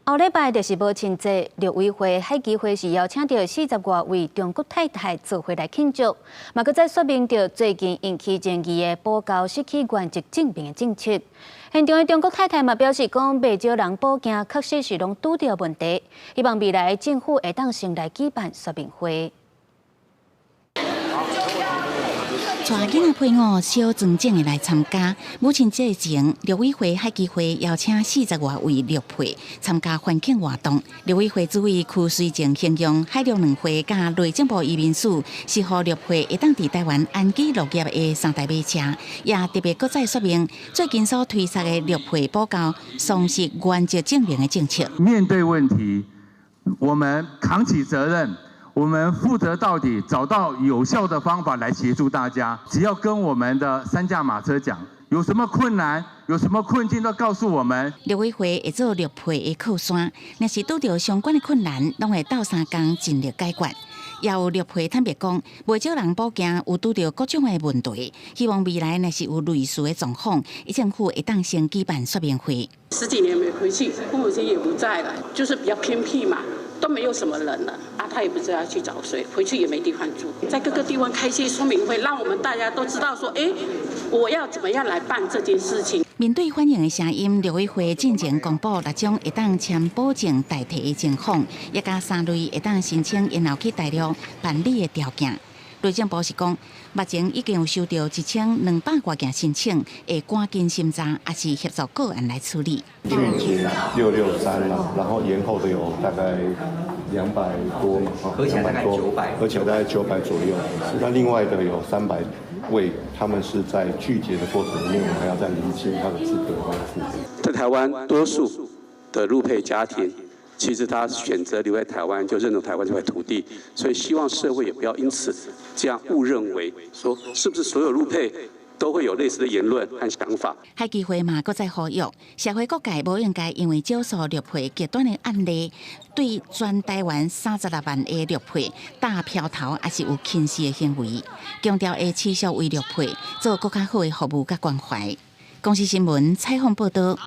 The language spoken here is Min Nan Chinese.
後禮拜就是母親節，陸委會海基會是邀請著40外位中國太太做伙來慶祝，嘛閣再說明著最近引起爭議的保交失去原籍證明的政策。現場的中國太太嘛表示講，袂少人補件確實是攏拄著問題，希望未來政府會當先來舉辦說明會。帶囡仔配偶小莊正的來參加母親節前，陸委會海基會邀請40外位陸配參加歡慶活動。陸委會主委邱垂正形容海陸兩會佮內政部移民署是予陸配會當佇台灣安居樂業的三台馬車，也特別閣再說明最近所推出的陸配保交喪失原籍證明的政策。面對問題，我們扛起責任。我們負責到底，找到有效的方法來協助大家。只要跟我們的三駕馬車講，有什麼困難，有什麼困境，都告訴我們。陸委會會做陸配的靠山，若是拄著相關的困難，攏會鬥相共盡力解決。也有陸配坦白講，袂少人補件有拄著各種的問題，希望未來若是有類似的狀況，政府會當先舉辦說明會。十幾年沒回去，父母親也不在了，就是比較偏僻嘛，都沒有什麼人了。啊，他也不知道去找誰，回去也沒地方住。在各個地方開些說明會，讓我們大家都知道說，哎，我要怎麼樣來辦這件事情。面對反映的聲音，陸委會進前公布六種會當簽保證代替的情況，也佮三類會當申請延後去大陸辦理的條件。內政部是講，目前已經有收到1200外件申請，會趕緊審查，抑是協助個案來處理。拒絕663了，然後延後的有大概200多嘛，合起來大概九百，合起來大概900左右。那另外的有300位，他們是在拒絕的過程裡面，我們還要再釐清他的資格和符合。在台灣，多數的陸配家庭，其實他選擇留在台灣，就認同台灣這塊土地，所以希望社會也不要因此這樣誤認為，說是不是所有陸配都會有類似的言論和想法。海基會嘛，閣再呼籲社會各界無應該因為少數陸配極端的案例，對全台灣36萬個陸配打標頭，抑是有輕視的行為，強調會持續為陸配做閣較好的服務佮關懷。公視新聞採訪報導。